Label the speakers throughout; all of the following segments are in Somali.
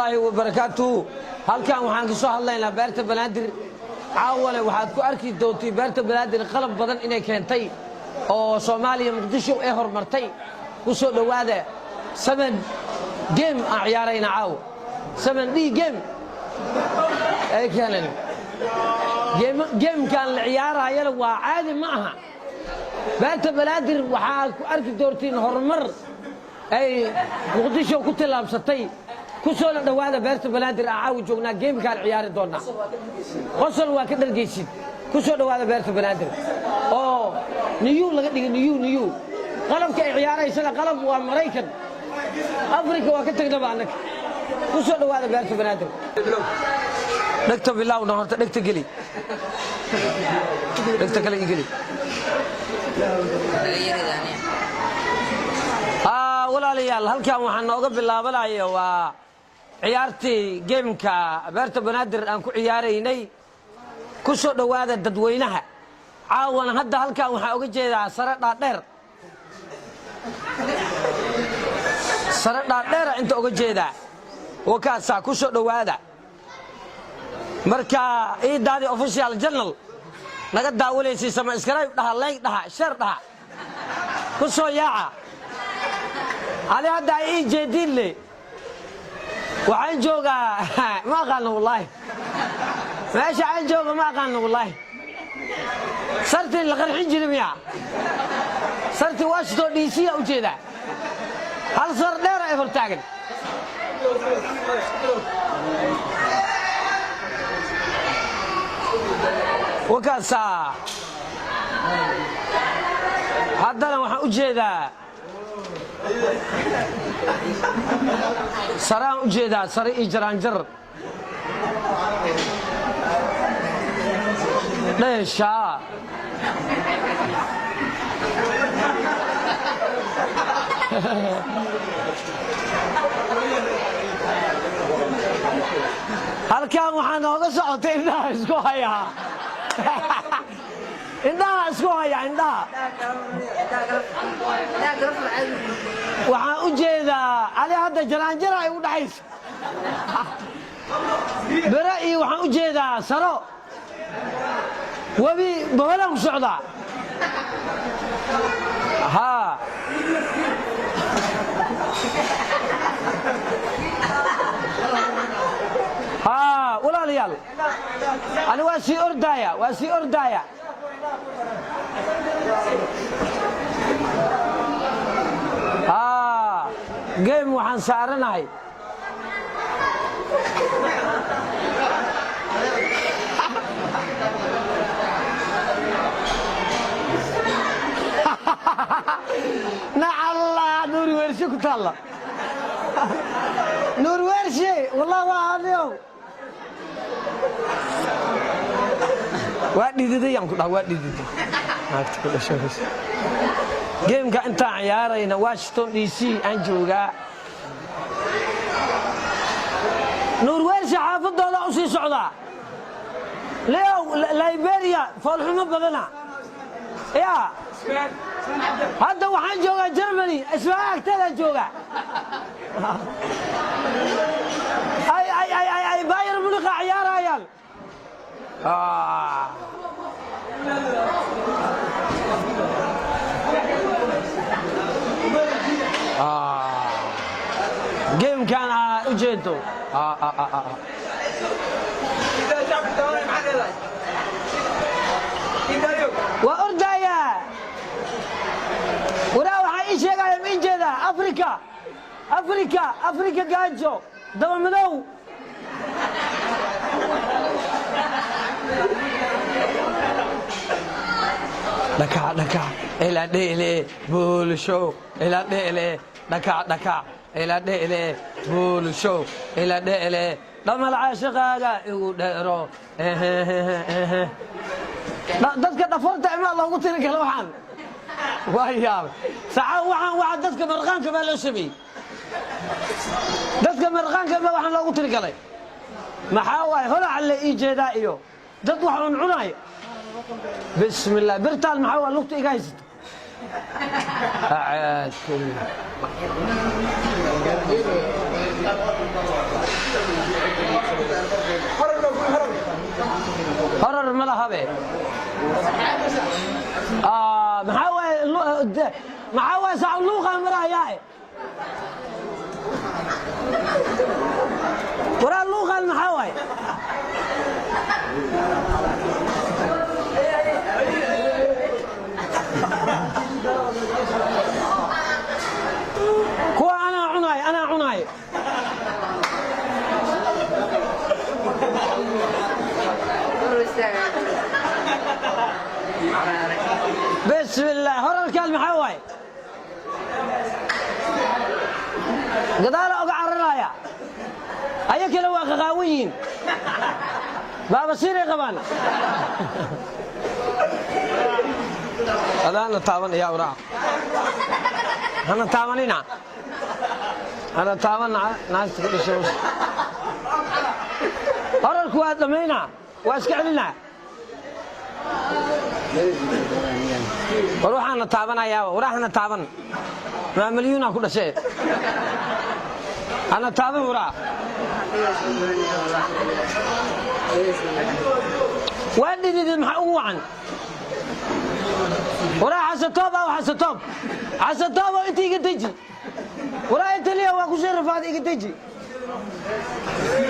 Speaker 1: Waraxmatullaahi wabarakaatuhu. Halkan waxaan ka soo hadlaynaa Beerta Banaadir. Caawane waxaad ku arki doontii Beerta Banaadir qalab badan inay keentay oo Soomaaliya, Muqdisho ee horumartay. Ku soo dhowaada seven game aan ciyaarayna caawa, 7D game ay keeneen. Gamekan la ciyaaraayana waa caadi ma aha. Beerta Banaadir waxaad ku arki doontiin horumar ay Muqdisho ku tillaabsatay. Ku soo la dhowaada Beerta Banaadir aan caawi joognaa. Gamekaan ciyaari doonaa, qosol waa ka dhargaysid. Ku soo dhowaada Beerta Banaadir oo new laga dhigay, new new. Qalabka ay ciyaaraysana qalab waa Maraykan, Afrika waa ka tagnaba annaga. Ku soo dhowaada Beerta Banaadir. Dhegta bilawna horta, dhegta geli, dhegta kale ii geli.
Speaker 2: Laga yaridaaniya.
Speaker 1: Walaalayaal, halkan waxaa nooga bilaabanaya waa ciyaartii gameka Beerta Banaadir aan ku ciyaaraynay. Ku soo dhowaada dadweynaha. Caawana hadda halkan waxaa oga jeedaa sare dhaadheer, sare dhaadheera inta oga jeedaa wakaasaa. Ku soo dhowaada. Marka iidaadii Official Channel naga daawanaysay, subscribe dhaha, like dhaha, share dhaha, ku soo yaaca. Ani hadda ay ii jeediinle waxaan joogaa, ma aqaano wallaahi meesha aan jooga, ma aqaano wallaahi. Sartii la qarxin jiri miya? Sartii Washington DC a u jeedaa, hal sar dheera ay hortaagan. Wakaasaa. Haddana waxaan u jeedaa saraan u jeedaa, sare iyo jaraanjar dheeshaa. Halkan waxaa nooga socotay, indhaha isku hayaa, indhaha isku haya, indhaha. Waxaan u jeedaa ali hadda jaraanjara ay u dhaxayso bere iyo waxaan u jeedaa saro webi boholaan ku socdaa. Haa, haa, walaalayaal, ani waa sii ordaaya, waa sii ordaaya. Haa, game waxaan saaranahay. Nacalla Nuuri Wershe ku taalla, Nuur Wershe, wallah waa aniyow, waa dhididay aan ku dhaha, waa dhididay naagta ku dhashay. Gameka intaan ciyaarayna Washington DC aan joogaa, Nuur Wershe xaafadooda u sii socdaa, Leow Liberia foolxumo badana ya. Hadda waxaan joogaa Germany, Ismaa agteedaan joogaa. Ay ay ay ay ay, Bayern Muniqa ciyaarayaan. Gamekan aa u jeedo. Waa ordayaa waraa. Waxaa ii sheegaya, ma ii jeedaa Afrika, Afrika, Afrika gaajo daba madow. Dhakac dhakac ila dhele bulsho, ila dhele, dhakac dhakac ila dhele bulsho, ila dhele, dhamal caashiqaaga igu dheero. Dadka dhafarta imaa loogu tirigala. Waxaan waa yaab saca, waxaan waa dadka marqaanka baa loo sameeyey, dadka marqaanka baa waxaan loogu tirigalay. Maxaa waaye holaca la ii jeedaa iyo dad wax cuncunaaya? Bismi illah, birtaan maxaa waa lugta iga haysato? Acaadkum. lahabe. Maxaa waaye? Maxaa waaye sac luuqaan marayaa? Waraa, luuqaan maxaa waaye? Kuwa anaa cunaay, anaa cunaay.
Speaker 2: Kor u istaaga.
Speaker 1: Bismillah, horarkaan maxaa waaye? Gadaala oga cararaya. Ayakana waa qaqaawan yihiin, baabasiiray qabaan. Adaana taaban ayaa uraa, hana taabanina, hana taaban. Naagta ku dhashay horarku waa dhammaynaa, waa iska celinaa. War waxaana taabanayaaba, waraxana taaban. Maa milyuunaa ku dhashay, hana taaban waraa. Waa dhididid, maxaa ugu wacan? Waraa xasatoob aw xasatoob, xasatoob oo inta iga deji. Waraa inta liya waa kusii rafaad, iga deji.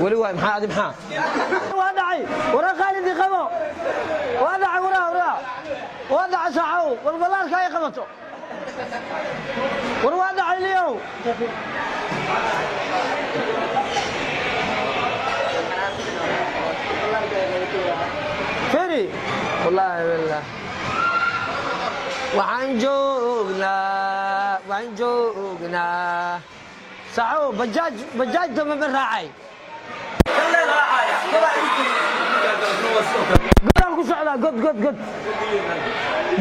Speaker 1: Weli waay, maxaa adi? Maxaa waa dhacay? Waraa Khaalidi qabo, waa dhacay. Waraa, waraa, waa dhacay saaxow. War balaarka ay qabato. War waa dhacay liyow. Feri, wallaahi billah, waxaan joognaa, waxaan joognaa saxow. Bajaaj, bajaaj dambe ma raacay. Godaan ku socdaa, god, god, god,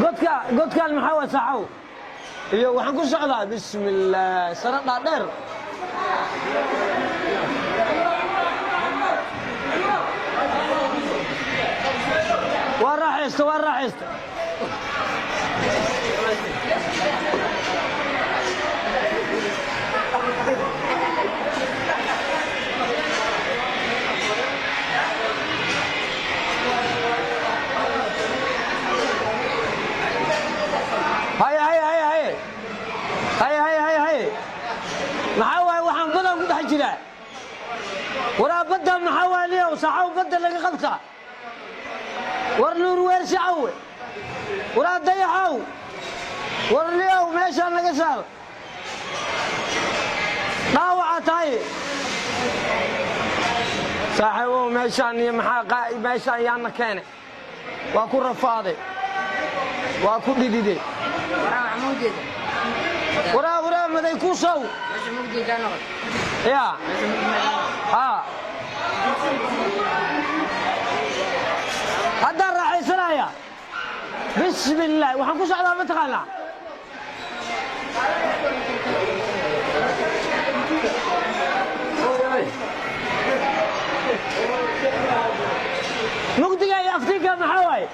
Speaker 1: godka, godkaan maxaa waa saxow? Iyo waxaan ku socdaa, bismillaah, sare dhaadheer. Waa raaxaysta, waa raaxaysta. Haye, haye, haye, haye, haye, haye, haye, haye. Maxaa waaye? Waxaan badan ku dhex jiraa. Waraa badda maxaa waaye liyow? Saxow, badda laga qabta. War Nuur Weershacowe, waraa Dayaxow, war liyow, meeshaan laga saar, dhaawaca tahay saaxiibow. Meeshaan iyo maxaa meeshaan yaana keenay? Waa ku rafaaday, waa ku dhidide.
Speaker 2: Waraa, wax ma ujeeda?
Speaker 1: Waraa, waraa, maday ku sow.
Speaker 2: Meesha mugdi kaa noqon.
Speaker 1: Ya.
Speaker 2: Meesha mugdi kaa noqon.
Speaker 1: Haa, haddaan raaxaysanaya. Bismi illah, waxaan ku socdaa, mataqaanaa? Mugdiga iyo aftiinka maxaa waaye?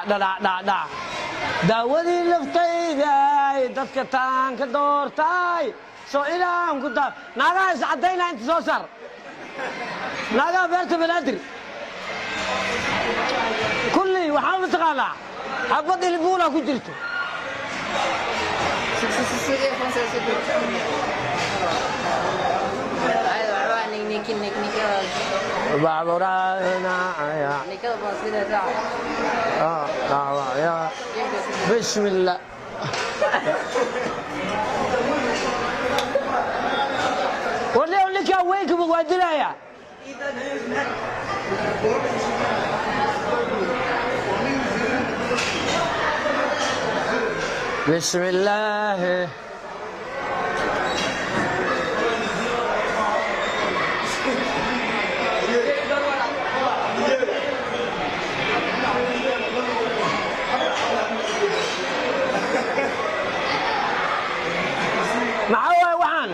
Speaker 1: Dhadhac dhadhac. Daawadii laftayday, dadka taan ka doortay, soo ilaan ku daa. Naagaha is caddaynaa, inta soo saar naagaha beerta Banaadir kulli. Waxaa mataqaanaa xabad ilbuula ku jirto.
Speaker 2: Sug, sug, sug, sug, earphones sug. Ayada waxbaa nig nikin nig nikada. Nikada baa sida saaca.
Speaker 1: Bismi illah. Wale ninkaa weynka waa dilaya. Bismi illaahi. Maxaa waaye waxaan?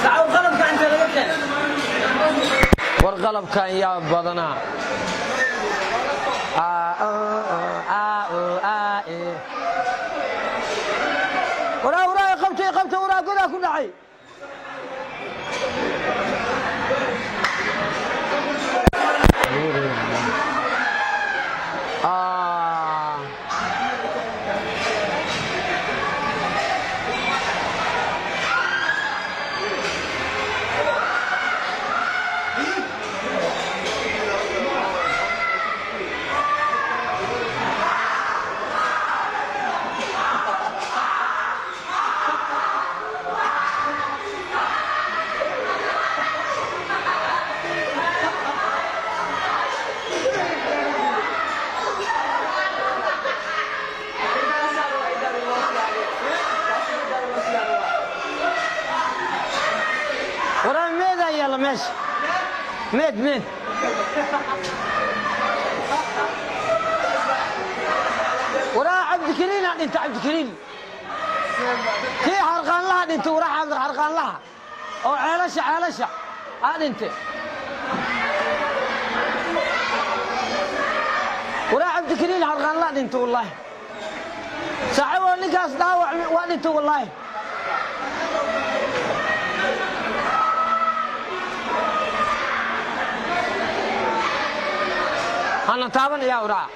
Speaker 1: Sacow, qalabka inta laga keenay? War qalabkan yaa badanaa. Aa, oo, oo, aa, oo, aa, ee. Waraa, waraa, i qabta, i qabta, waraa, godaa ku dhacay. Ah. Waraa, meedaa yaalla meesha? Meed, meed. Waraa, Cabdikariinaa dhinta, Cabdikariin kii xarqaanlaha dhintay. Waraa, cabdi xarqaanlaha oo ceelasha, ceelasha aa dhintay. Waraa, Cabdikariin xarqaanlaha dhintay. Wallaahi saaxiiboo, ninkaas dhaawac waa dhintay wallaahi. Hana taaban ayaa uraa.